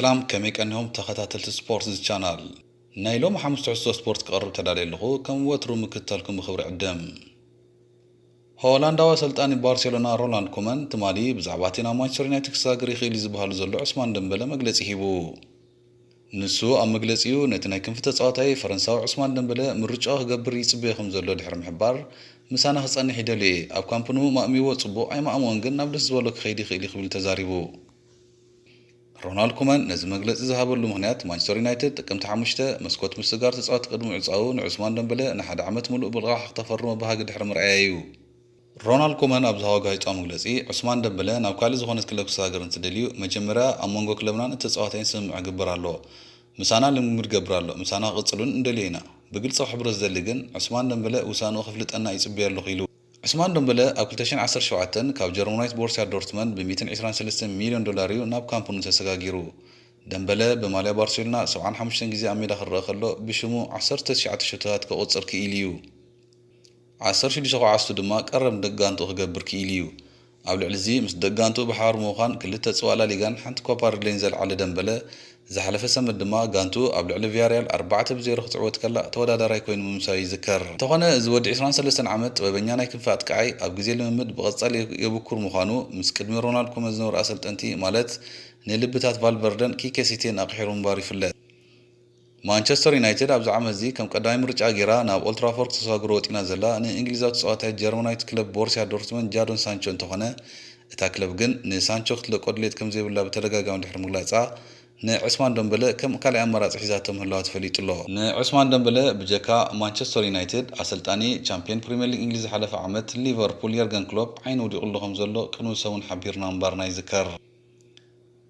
ሰላም፣ ከመይ ቀኒኹም ተኸታተልቲ ስፖርት እዚ ቻናል? ናይ ሎሚ ሓሙስ ትሕዝቶ ስፖርት ክቐርብ ተዳልየ ኣለኹ። ከም ወትሩ ምክትታልኩም ብኽብሪ ዕደም። ሆላንዳዊ ኣሰልጣኒ ባርሴሎና ሮናልድ ኮመን ትማሊ ብዛዕባ እቲ ናብ ማንቸስተር ዩናይትድ ክሰጋገር ይኽእል እዩ ዝበሃሉ ዘሎ ዑስማን ደምበለ መግለጺ ሂቡ። ንሱ ኣብ መግለጺኡ፣ ነቲ ናይ ክንፊ ተጻዋታይ ፈረንሳዊ ዑስማን ደምበለ ምርጫኡ ክገብር ይጽበዮ ከም ዘሎ ድሕሪ ምሕባር፣ ምሳና ክጸንሕ ይደሊ እየ። ኣብ ካምፕ ኑ ማእሚዎ ጽቡቕ ኣይማእምዎን፣ ግን ናብ ደስ ዝበሎ ክኸይድ ይኽእል እዩ ክብል ተዛሪቡ። ሮናልድ ኮመን ነዚ መግለጺ ዝሃበሉ ምኽንያት፣ ማንቸስተር ዩናይትድ ጥቅምቲ ሓሙሽተ መስኮት ምስጋር ተጻወቲ ቅድሚ ምዕጻዉ ንዑስማን ደምበለ ንሓደ ዓመት ምሉእ ብልቓሕ ክተፈርሞ ባህጊ ድሕሪ ምርኣያ እዩ። ሮናልድ ኮመን ኣብ ዝሃቦ ጋዜጣዊ መግለጺ፣ ዑስማን ደምበለ ናብ ካልእ ዝኾነት ክለብ ክሰጋገር እንትደልዩ፣ መጀመርያ ኣብ መንጎ ክለብናን እቲ ተጻዋታይን ስምምዕ ክግበር ኣለዎ። ምሳና ልምምድ ይገብር ኣሎ፣ ምሳና ክቕጽል እውን እንደልዮ ኢና። ብግልጺ ክሕብሮ ዝደሊ ግን፣ ዑስማን ደምበለ ውሳንኡ ክፍልጠና ይጽበዮ ኣለኹ ኢሉ። ዑስማን ደምበለ ኣብ ክልተ ሽሕን ዓሰርተ ሸውዓተን ካብ ጀርመናዊት ቦርሲያ ዶርትመንድ ብ ሚእትን ዕስራን ሰለስተን ሚልዮን ዶላር እዩ ናብ ካምፕ ኑ ተሰጋጊሩ። ደምበለ ብማልያ ባርሴሎና ሰብዓን ሓሙሽተን ግዜ ኣብ ሜዳ ክረኣ ከሎ፣ ብሽሙ ዓሰርተ ትሽዓተ ሸቶታት ከቑጽር ክኢሉ እዩ። ዓሰርተ ሽዱሽተ ከዓስቱ ድማ ቀረብ ደቂ ጋንትኡ ክገብር ክኢሉ እዩ። ኣብ ልዕሊ እዚ፣ ምስ ደቂ ጋንትኡ ብሓባር ብምዃን ክልተ ጽዋእ ላሊጋን ሓንቲ ኮፓ ደል ሬይን ዘልዓለ ደምበለ፣ ዝሓለፈ ሰንበት ድማ ጋንትኡ ኣብ ልዕሊ ቪያርያል ኣርባዕተ ብ ዜሮ ክትዕወት ከላ፣ ተወዳዳራይ ኮይኑ ምምሳዩ ይዝከር። እንተኾነ፣ እዚ ወዲ ዕስራን ሰለስተን ዓመት ጥበበኛ ናይ ክንፊ ኣጥቃዓይ ኣብ ግዜ ልምምድ ብቐጻሊ የብኩር ምዃኑ፣ ምስ ቅድሚ ሮናልድ ኮመን ዝነበሩ ኣሰልጠንቲ፣ ማለት ንልብታት ቫልቨርደን ኪኬ ሲቴን ኣቕሒሩ ምንባሩ ይፍለጥ። ማንቸስተር ዩናይትድ ኣብዚ ዓመት እዚ ከም ቀዳማይ ምርጫ ገይራ ናብ ኦልትራፎርድ ክተሰጋግሮ ወጢና ዘላ ንእንግሊዛዊ ተጻዋታይ ጀርመናዊት ክለብ ቦርሲያ ዶርትመንድ ጃዶን ሳንቾ እንተኾነ፣ እታ ክለብ ግን ንሳንቾ ክትለቆ ድሌት ከም ዘይብላ ብተደጋጋሚ ድሕሪ ምግላጻ፣ ንዑስማን ደምበለ ከም ካልኣይ ኣማራጺ ሒዛቶ ምህላዋ ተፈሊጡ ኣሎ። ንዑስማን ደምበለ ብጀካ ማንቸስተር ዩናይትድ፣ ኣሰልጣኒ ቻምፒዮን ፕሪምየር ሊግ እንግሊዝ ዝሓለፈ ዓመት ሊቨርፑል የርገን ክሎፕ ዓይኑ ወዲቑሉ ከም ዘሎ ቅድሚ ሰሙን ሓቢርና ምንባርና ይዝከር።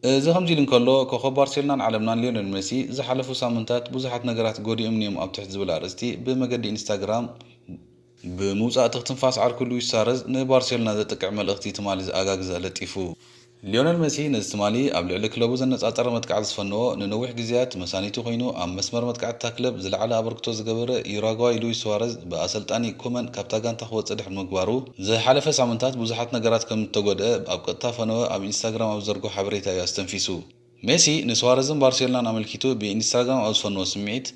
እዚ ከምዚ ኢሉ እንከሎ፣ ኮኸብ ባርሴሎናን ዓለምናን ሊዮነል ሜሲ ዝሓለፉ ሳምንታት ብዙሓት ነገራት ጎዲኦምኒ እዮም ኣብ ትሕቲ ዝብል ኣርእስቲ ብመገዲ ኢንስታግራም ብምውጻእ፣ ትኽትንፋስ ዓርኩ ሉዊስ ሱዋረዝ ንባርሴሎና ዘጥቅዕ መልእኽቲ ትማሊ ዝኣጋግዘ ለጢፉ። ሊዮነል ሜሲ ነዚ ትማሊ ኣብ ልዕሊ ክለቡ ዘነጻጸረ መጥቃዕቲ ዝፈነዎ፣ ንነዊሕ ግዜያት መሳኒቱ ኮይኑ ኣብ መስመር መጥቃዕቲ እታ ክለብ ዝለዓለ ኣበርክቶ ዝገበረ ዩራጓይ ሉዊስ ሱዋረዝ ብኣሰልጣኒ ኮመን ካብታ ጋንታ ክወጽእ ድሕሪ ምግባሩ፣ ዝሓለፈ ሳምንታት ብዙሓት ነገራት ከም እተጎድአ ኣብ ቀጥታ ፈነወ ኣብ ኢንስታግራም ኣብ ዝዘርግሖ ሓበሬታ እዩ ኣስተንፊሱ። ሜሲ ንሱዋረዝን ባርሴሎናን ኣመልኪቱ ብኢንስታግራም ኣብ ዝፈነዎ ስምዒት፣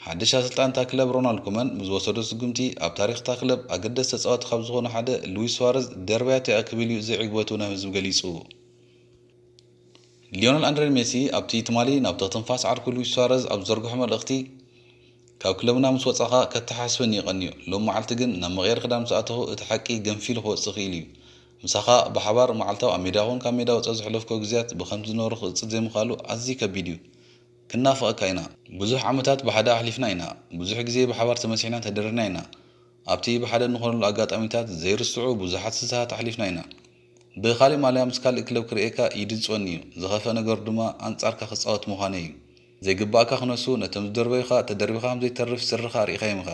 ሓድሽ ኣሰልጣኒ እታ ክለብ ሮናልድ ኮመን ምስ ዝወሰዶ ስጉምቲ፣ ኣብ ታሪኽ እታ ክለብ ኣገደስቲ ተጻወቲ ካብ ዝኾኑ ሓደ ሉዊስ ሱዋረዝ ደርባያቶ እያ ክብል እዩ ዘይዕግበቱ ናብ ህዝቢ ገሊጹ። ሊዮነል ኣንድሬ ሜሲ ኣብቲ ትማሊ ናብ ትኽትንፋስ ዓርኩ ሉዊስ ሱዋረዝ ኣብ ዝዘርግሖ መልእኽቲ፣ ካብ ክለብና ምስ ወጻኻ ከተሓስበኒ ይቐንዮ። ሎም መዓልቲ ግን ናብ መቐየሪ ክዳን ምስ ኣተኹ እቲ ሓቂ ገንፊሉ ክወጽእ ክኢሉ እዩ። ምሳኻ ብሓባር መዓልታዊ ኣብ ሜዳ ይኹን ካብ ሜዳ ወጻኢ ዘሕለፍኩዎ ግዜያት ብኸምቲ ዝነበሩ ክቕጽል ዘይምኽኣሉ ኣዝዩ ከቢድ እዩ። ክናፍቐካ ኢና። ብዙሕ ዓመታት ብሓደ ኣሕሊፍና ኢና። ብዙሕ ግዜ ብሓባር ተመሲሕናን ተደሪርና ኢና። ኣብቲ ብሓደ እንኾነሉ ኣጋጣሚታት ዘይርስዑ ብዙሓት ስሳሃት ኣሕሊፍና ኢና። ብኻልእ ማልያ ምስ ካልእ ክለብ ክርእየካ ይድንጽወኒ እዩ። ዝኸፍአ ነገሩ ድማ ኣንጻርካ ክጻወት ምዃነይ እዩ። ዘይግባእካ ክነሱ፣ ነቶም ዝደርበዩኻ ተደርቢኻ ከም ዘይተርፍ ስርኻ ኣርኢኻዮም ኢኻ።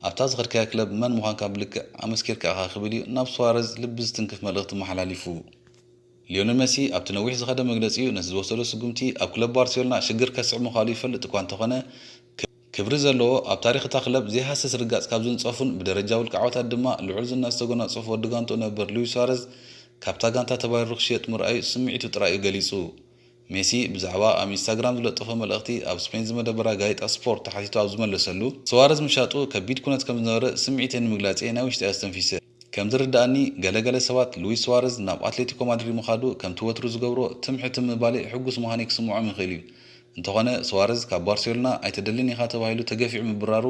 ኣብታ ዝኸድካያ ክለብ መን ምዃንካ ብልክዕ ኣመስኪርካ ኢኻ ክብል እዩ ናብ ሱዋረዝ ልቢ ዝትንክፍ መልእኽቲ መሓላሊፉ። ሊዮነል ሜሲ ኣብቲ ነዊሕ ዝኸደ መግለጺኡ ነቲ ዝወሰዶ ስጉምቲ ኣብ ክለብ ባርሴሎና ሽግር ከስዕብ ምኽኣሉ ይፈልጥ እኳ እንተኾነ፣ ክብሪ ዘለዎ ኣብ ታሪኽ እታ ክለብ ዘይሃስስ ርጋጽ ካብ ዘንጸፉን ብደረጃ ውልቂ ዓወታት ድማ ልዑል ዝና ዝተጎናጸፉ ወዲ ጋንትኡ ነበር ሉዊስ ሱዋረዝ ካብታ ጋንታ ተባሪሩ ክሽየጥ ምርኣዩ ስምዒቱ ጥራይ እዩ ገሊጹ። ሜሲ ብዛዕባ ኣብ ኢንስታግራም ዝለጠፎ መልእኽቲ ኣብ ስፔን ዝመደበራ ጋዜጣ ስፖርት ተሓቲቱ ኣብ ዝመለሰሉ፣ ሱዋረዝ ምሻጡ ከቢድ ኩነት ከም ዝነበረ ስምዒተይ ንምግላጽ እየ ናይ ውሽጠይ ኣስተንፊሰ። ከም ዝርድኣኒ፣ ገለ ገለ ሰባት ሉዊስ ሱዋረዝ ናብ ኣትሌቲኮ ማድሪድ ምኻዱ ከምቲ ወትሩ ዝገብሮ ትም ሕትም ምባለይ ሕጉስ ምዃነይ ክስምዖም ይኽእል እዩ። እንተኾነ፣ ሱዋረዝ ካብ ባርሴሎና ኣይተደልን ኢኻ ተባሂሉ ተገፊዑ ምብራሩ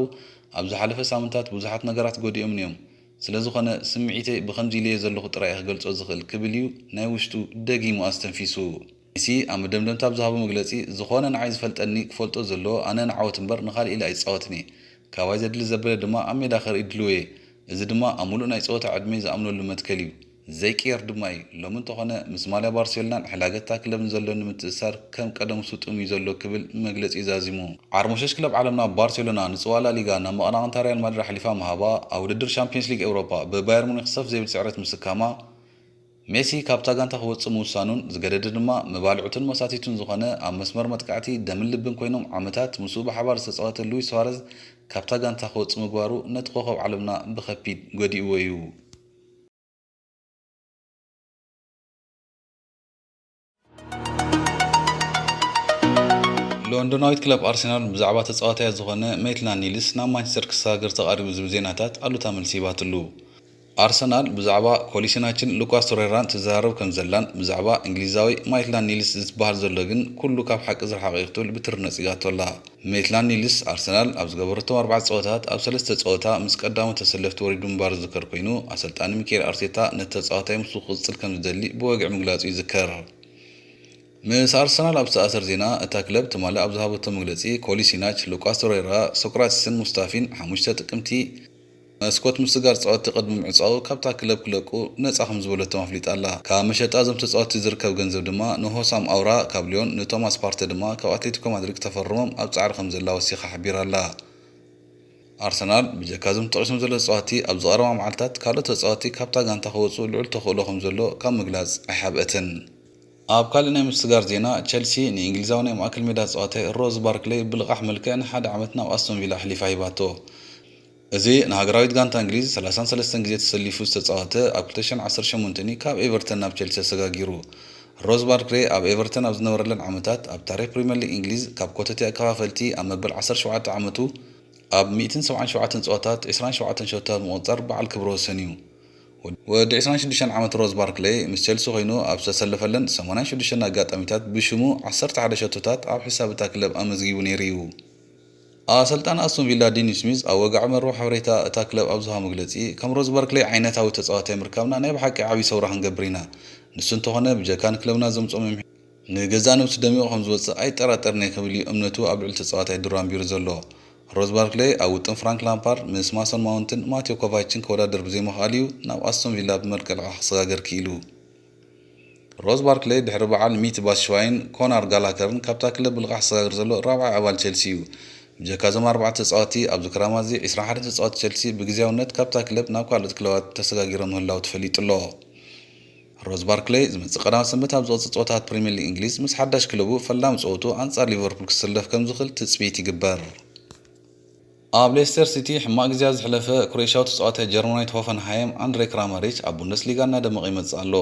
ኣብ ዝሓለፈ ሳምንታት ብዙሓት ነገራት ጎዲኦምኒ እዮም። ስለ ዝኾነ፣ ስምዒተይ ብኸምዚ ኢለዮ ዘለኹ ጥራይ እየ ክገልጾ ዝኽእል ክብል እዩ ናይ ውሽጡ ደጊሙ ኣስተንፊሱ። ሜሲ ኣብ መደምደምታ ኣብ ዝሃቦ መግለጺ፣ ዝኾነ ንዓይ ዝፈልጠኒ ክፈልጦ ዘለዎ ኣነ ንዓወት እምበር ንኻልእ ኢለ ኣይጻወትን እየ። ካባይ ዘድሊ ዘበለ ድማ ኣብ ሜዳ ከርኢ ድሉው እየ። እዚ ድማ ኣብ ምሉእ ናይ ጸወታ ዕድመይ ዝኣምነሉ መትከል እዩ። ዘይቅየር ድማ እዩ። ሎሚ እንተኾነ ምስ ማልያ ባርሴሎናን ሕላገት እታ ክለብን ዘሎኒ ምትእስሳር ከም ቀደሙ ስጡም እዩ ዘሎ ክብል መግለጺ ዛዚሙ። ዓርሞሸሽ ክለብ ዓለምና ባርሴሎና ንጽዋእ ላሊጋ ናብ መቐናቕንታ ሪያል ማድሪድ ኣሕሊፋ ምሃባ ኣብ ውድድር ሻምፒዮንስ ሊግ ኤውሮጳ ብባየር ሙኒክ ሰፍ ዘይብል ስዕረት ምስካማ ሜሲ ካብታ ጋንታ ክወጽእ ምውሳኑን ዝገደደ ድማ መባልዕቱን መሳቲቱን ዝኾነ ኣብ መስመር መጥቃዕቲ ደምን ልብን ኮይኖም ዓመታት ምስኡ ብሓባር ዝተጻወተ ሉዊስ ሱዋረዝ ካብታ ጋንታ ክወጽእ ምግባሩ ነቲ ኮኸብ ዓለምና ብኸቢድ ጎዲእዎ እዩ። ሎንዶናዊት ክለብ ኣርሰናል ብዛዕባ ተጻዋታያ ዝኾነ ሜትላንድ ኒልስ ናብ ማንቸስተር ክሰጋገር ተቓሪቡ ዝብል ዜናታት ኣሉታ መልሲ ሂባትሉ። ኣርሰናል ብዛዕባ ኮሊሲናችን ሉካስ ቶሬራን ትዘራረብ ከም ዘላን ብዛዕባ እንግሊዛዊ ማይትላንድ ኒልስ ዝበሃል ዘሎ ግን ኩሉ ካብ ሓቂ ዝረሓቐ እዩ ክትብል ብትሪ ነጺጋቶ ኣላ። ሜትላንድ ኒልስ ኣርሰናል ኣብ ዝገበረቶም ኣርባዕተ ጸወታት ኣብ ሰለስተ ጸወታ ምስ ቀዳሞት ተሰለፍቲ ወሪዱ ምንባሩ ዝዝከር ኮይኑ፣ ኣሰልጣኒ ሚካኤል ኣርቴታ ነቲ ተጻዋታይ ምስኡ ክቕጽል ከም ዝደሊ ብወግዒ ምግላጹ ይዝከር። ምስ ኣርሰናል ኣብ ዝተኣሰር ዜና፣ እታ ክለብ ትማሊ ኣብ ዝሃበቶ መግለጺ፣ ኮሊሲናች፣ ሉቃስ ቶሬራ፣ ሶክራቲስን ሙስታፊን ሓሙሽተ ጥቅምቲ መስኮት ምስጋር ጸወቲ ቅድሚ ምዕጻዉ ካብታ ክለብ ክለቁ ነጻ ከም ዝበለቶም ኣፍሊጣ ኣላ። ካብ መሸጣ እዞም ተጻወትቲ ዝርከብ ገንዘብ ድማ ንሆሳም ኣውራ ካብ ሊዮን፣ ንቶማስ ፓርተ ድማ ካብ ኣትሌቲኮ ማድሪድ ክተፈርሞም ኣብ ጻዕሪ ከም ዘላ ወሲኻ ሓቢራ ኣላ። ኣርሰናል ብጀካ እዞም ተጠቒሶም ዘለዉ ተጻወትቲ ኣብዚ ቀረባ መዓልታት ካልኦት ተጻወትቲ ካብታ ጋንታ ክወጹ ልዑል ተኽእሎ ከም ዘሎ ካብ ምግላጽ ኣይሓብአትን። ኣብ ካልእ ናይ ምስጋር ዜና፣ ቸልሲ ንእንግሊዛዊ ናይ ማእከል ሜዳ ተጻዋታይ ሮዝ ባርክለይ ብልቓሕ መልክዕ ንሓደ ዓመት ናብ ኣስቶን ቪላ ኣሕሊፋ ሂባቶ። እዚ ንሃገራዊት ጋንታ እንግሊዝ ሰላሳን ሰለስተን ግዜ ተሰሊፉ ዝተጻወተ፣ ኣብ ክልተ ሽሕን ዓሰርተ ሸሞንተን ካብ ኤቨርተን ናብ ቸልሲ ተሰጋጊሩ። ሮዝ ባርክሌ ኣብ ኤቨርተን ኣብ ዝነበረለን ዓመታት፣ ኣብ ታሪኽ ፕሪምየር ሊግ እንግሊዝ ካብ ኮተቴ ኣከፋፈልቲ ኣብ መበል ዓሰርተ ሸውዓተ ዓመቱ ኣብ ሚእትን ሰብዓን ሸውዓተን ጸወታት ዕስራን ሸውዓተን ሸቶታት ምቑጻር በዓል ክብረ ወሰን እዩ። ወዲ ዕስራን ሽዱሽተን ዓመት ሮዝ ባርክሌ ምስ ቸልሲ ኮይኑ ኣብ ዝተሰለፈለን ሰማንያን ሽዱሽተን ኣጋጣሚታት ብሽሙ ዓሰርተ ሓደ ሸቶታት ኣብ ሕሳብ እታ ክለብ ኣመዝጊቡ ነይሩ እዩ። ኣሰልጣኒ ኣስቶን ቪላ ዲን ስሚዝ ኣብ ወግዒ መርበብ ሓበሬታ እታ ክለብ ኣብ ዝሃቦ መግለጺ፣ ከም ሮዝ ባርክሌ ዓይነታዊ ተጻዋታይ ምርካብና ናይ ብሓቂ ዓቢ ሰውራ ክንገብር ኢና። ንሱ እንተኾነ ብጀካ ንክለብና ዘምጽኦ መምርሒ ንገዛእ ነብሱ ደሚቑ ከም ዝወጽእ ኣይጠራጠርን እየ ክብል እዩ እምነቱ ኣብ ልዕሊ ተጻዋታይ ድሮ ኣንቢሩ ዘሎ። ሮዝ ባርክሌ ኣብ ውጥን ፍራንክ ላምፓርድ ምስ ማሶን ማውንትን ማቴዮ ኮቫችን ክወዳደር ብዘይምኽኣሉ እዩ ናብ ኣስቶን ቪላ ብመልክዕ ልቓሕ ክሰጋገር ክኢሉ። ሮዝ ባርክሌ ድሕሪ በዓል ሚት ባትሽዋይን ኮናር ጋላከርን ካብታ ክለብ ብልቓሕ ዝሰጋገር ዘሎ ራብዓይ ኣባል ቸልሲ እዩ። ብጀካ እዞም ኣርባዕተ ተጻወትቲ ኣብዚ ክራማት እዚ ዕስራን ሓደን ተጻወትቲ ቸልሲ ብግዝያውነት ካብታ ክለብ ናብ ካልኦት ክለባት ተሰጋጊሮም ምህላው ተፈሊጡ ኣሎ። ሮዝ ባርክሌ ዝመጽእ ቀዳም ሰንበት ኣብ ዝቕጽል ጸወታት ፕሪምየር ሊግ እንግሊዝ ምስ ሓዳሽ ክለቡ ፈላሚ ጸወቱ ኣንጻር ሊቨርፑል ክሰለፍ ከም ዝኽእል ትጽቢት ይግበር። ኣብ ሌስተር ሲቲ ሕማቕ ግዜ ዘሕለፈ ክሮኤሽያዊ ተጻዋታይ ጀርመናዊት ሆፈንሃይም ኣንድሬ ክራማሪች ኣብ ቡንደስሊጋ እናደመቐ ይመጽእ ኣሎ።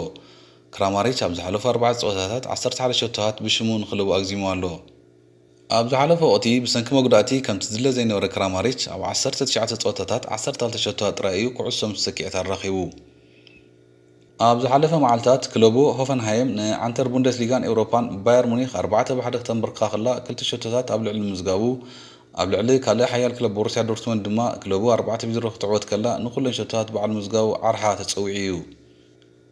ክራማሪች ኣብ ዝሓለፉ ኣርባዕተ ጸወታታት ዓሰርተ ሓደ ሸቶታት ብሽሙ ንክለቡ ኣግዚሙ ኣሎ። ኣብ ዝሓለፈ ወቕቲ ብሰንኪ መጉዳእቲ ከምቲ ዝድለ ዘይነበረ ክራማሪች ኣብ ዓሰርተ ትሽዓተ ጸወታታት ዓሰርተ ክልተ ሸቶታት ጥራይ እዩ ኩዕሶ ምስ ሰኪዐት ኣራኺቡ። ኣብ ዝሓለፈ መዓልታት ክለቡ ሆፈንሃይም ንዓንተር ቡንደስሊጋን ኤውሮፓን ባየር ሙኒክ ኣርባዕተ ብ ሓደ ክተንበርክኻ ከላ ክልተ ሸቶታት ኣብ ልዕሊ ምምዝጋቡ፣ ኣብ ልዕሊ ካልእ ሓያል ክለብ ቦሩስያ ዶርትመንድ ድማ ክለቡ ኣርባዕተ ብ ዜሮ ክትዕወት ከላ ንኹለን ሸቶታት ባዕሉ ምምዝጋቡ ዓርሓ ተጸዊዑ እዩ።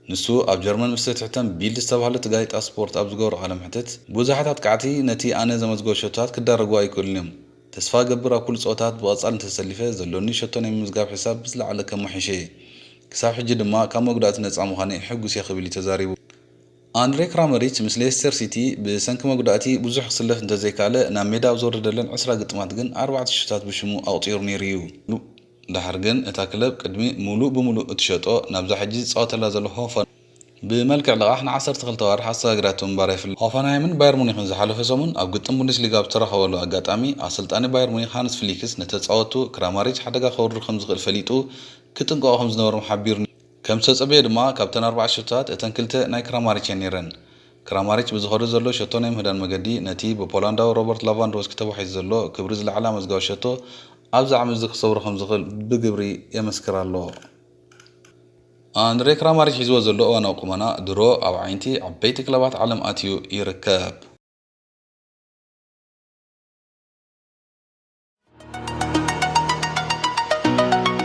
ንሱ ኣብ ጀርመን ምስ እትሕተም ቢልድ ዝተባህለት ጋዜጣ ስፖርት ኣብ ዝገበሮ ቃለ መሕትት፣ ብዙሓት ኣጥቃዕቲ ነቲ ኣነ ዘመዝገቦ ሸቶታት ክዳረጉ ኣይክእሉን እዮም። ተስፋ እገብር ኣብ ኩሉ ጸወታት ብቐጻሊ እንተተሰሊፈ ዘሎኒ ሸቶ ናይ ምምዝጋብ ሕሳብ ብዝለዓለ ከመሓይሸ እየ። ክሳብ ሕጂ ድማ ካብ መጉዳእቲ ነጻ ምዃነይ ሕጉስ እየ ክብል እዩ ተዛሪቡ። ኣንድሬ ክራመሪች ምስ ሌስተር ሲቲ ብሰንኪ መጉዳእቲ ብዙሕ ክስለፍ እንተዘይከኣለ፣ ናብ ሜዳ ኣብ ዝወረደለን ዕስራ ግጥማት ግን ኣርባዕተ ሽቶታት ብሽሙ ኣቑጺሩ ነይሩ እዩ። ደሓር ግን እታ ክለብ ቅድሚ ምሉእ ብምሉእ እትሸጦ ናብዛ ሕጂ ዝጻወተላ ዘሎ ሆፈን ብመልክዕ ልቓሕ ንዓሰርተ ክልተ ኣዋርሕ ኣሰጋጊራቶ ምንባራ ይፍለጥ። ሆፈንሃይምን ባየር ሙኒክን ዝሓለፈ ሰሙን ኣብ ግጥም ቡንደስሊጋ ኣብ ዝተራኸበሉ ኣጋጣሚ፣ ኣሰልጣኒ ባየር ሙኒክ ሃንስ ፍሊክስ ንተጻወቱ ክራማሪች ሓደጋ ከውርድ ከም ዝኽእል ፈሊጡ ክጥንቀቖ ከም ዝነበሮም ሓቢሩ። ከም ዝተጸበየ ድማ ካብተን ኣርባዕተ ሸቶታት እተን ክልተ ናይ ክራማሪች እየን ነይረን። ክራማሪች ብዝኸዶ ዘሎ ሸቶ ናይ ምህዳን መገዲ ነቲ ብፖላንዳዊ ሮበርት ላቫንዶስኪ ተባሒሱ ዘሎ ክብሪ ዝለዓለ ኣመዝጋቢ ሸቶ ኣብዚ ዓመት እዚ ክሰብሮ ከም ዝኽእል ብግብሪ የመስክር ኣሎ። ኣንድሬ ክራማሪች ሒዝዎ ዘሎ እዋናዊ ቁመና ድሮ ኣብ ኣዒንቲ ዓበይቲ ክለባት ዓለም ኣትዩ ይርከብ።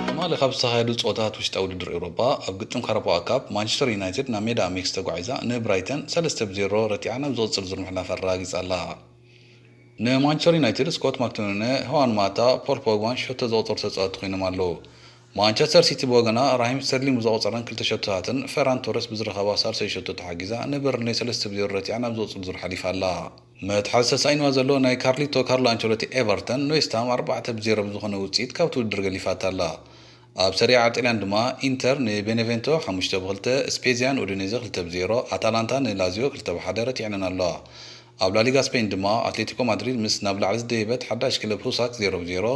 ትማሊ ካብ ዝተኻየዱ ጸወታት ውሽጣዊ ውድድር ኤውሮጳ፣ ኣብ ግጥም ካራባኦ ካፕ ማንቸስተር ዩናይትድ ናብ ሜዳ ኣሜክስ ተጓዒዛ ንብራይተን ሰለስተ ብ ዜሮ ረቲዓ ናብ ዝቕጽል ዙር ምሕላፋ ኣረጋጊጻ ኣላ። ንማንቸስተር ዩናይትድ ስኮት ማክቶሚናይ፣ ሆዋን ማታ፣ ፖል ፖግባን ሸቶ ዘቑጸሩ ተጻወትቲ ኮይኖም ኣለዉ። ማንቸስተር ሲቲ ብወገና ራሂም ስተርሊንግ ብዘቑጸረን ክልተ ሸቶታትን ፈራን ቶረስ ብዝረኸባ ሳልሰይ ሸቶ ተሓጊዛ ንበርንሌ ሰለስተ ብ ዜሮ ረቲዓ ናብ ዝቕጽል ዙር ሓሊፋ ኣላ። መትሓዚ ተሳኢንዋ ዘሎ ናይ ካርሊቶ ካርሎ ኣንቸሎቲ ኤቨርተን ንዌስትሃም ኣርባዕተ ብ ዜሮ ብዝኾነ ውጽኢት ካብቲ ውድድር ገሊፋታ ኣላ። ኣብ ሰሪኣ ጣልያን ድማ ኢንተር ንቤኔቬንቶ ሓሙሽተ ብ ክልተ፣ ስፔዚያ ንኡዲኔዘ ክልተ ብ ዜሮ፣ ኣታላንታ ንላዚዮ ክልተ ብ ሓደ ረቲዐነን ኣለዋ። ኣብ ላሊጋ ስፔን ድማ ኣትሌቲኮ ማድሪድ ምስ ናብ ላዕሊ ዝደየበት ሓዳሽ ክለብ ሁሳክ ዜሮ ብ ዜሮ፣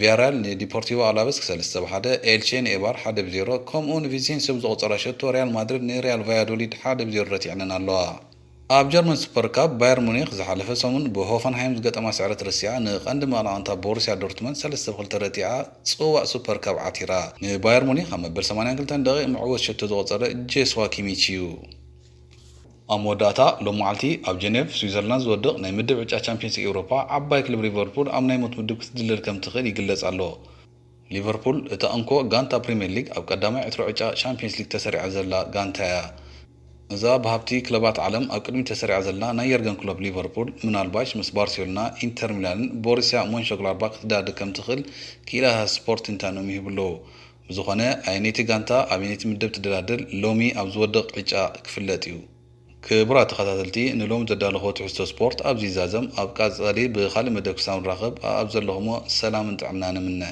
ቪያርያል ንዲፖርቲቮ ኣላቨስ ሰለስተ ብ ሓደ፣ ኤልቼ ንኤባር ሓደ ብ ዜሮ፣ ከምኡ ንቪሴንሲዮ ብዘቑጸራ ሸቶ ሪያል ማድሪድ ንሪያል ቫያዶሊድ ሓደ ብ ዜሮ ረቲዐነን ኣለዋ። ኣብ ጀርመን ሱፐር ካፕ፣ ባየር ሙኒክ ዝሓለፈ ሰሙን ብሆፈንሃይም ዝገጠማ ስዕረት ረሲዓ፣ ንቐንዲ መቐናቕንታ ቦሩስያ ዶርትመንድ ሰለስተ ብ ክልተ ረቲዓ፣ ጽዋእ ሱፐር ካፕ ዓቲራ። ንባየር ሙኒክ ኣብ መበል ሰማንያን ክልተን ደቂቕ መዕወት ሸቶ ዘቖጸረ ጄስዋ ኪሚች እዩ። ኣብ መወዳእታ፣ ሎም መዓልቲ ኣብ ጀኔቭ፣ ስዊዘርላንድ ዝወድቕ ናይ ምድብ ዕጫ ቻምፒየንስ ሊግ ኤውሮፓ ዓባይ ክለብ ሊቨርፑል ኣብ ናይ ሞት ምድብ ክትድለል ከም ትኽእል ይግለጽ ኣሎ። ሊቨርፑል፣ እታ እንኮ ጋንታ ፕሪምየር ሊግ፣ ኣብ ቀዳማይ ዕትሮ ዕጫ ሻምፒየንስ ሊግ ተሰሪዓ ዘላ ጋንታ እያ። እዛ ብሃብቲ ክለባት ዓለም ኣብ ቅድሚት ተሰሪዓ ዘላ ናይ የርገን ክሎፕ ሊቨርፑል፣ ምናልባሽ ምስ ባርሴሎና፣ ኢንተር ሚላንን ቦሩስያ ሞንሾግላድባክ ክትዳደግ ከም ትኽእል ክኢላታት ስፖርት ትንታነኦም ይህቡ ኣለዉ። ብዝኾነ፣ ኣየነይቲ ጋንታ ኣበየነይቲ ምድብ ትደላደል ሎሚ ኣብ ዝወድቕ ዕጫ ክፍለጥ እዩ። ክቡራት ተኸታተልቲ፣ ንሎሚ ዘዳለኹዎ ትሕዝቶ ስፖርት ኣብዚ ይዛዘም። ኣብ ቀጻሊ ብኻልእ መደብ ክሳብ ንራኸብ፣ ኣብ ዘለኹሞ ሰላምን ጥዕናን እምነ።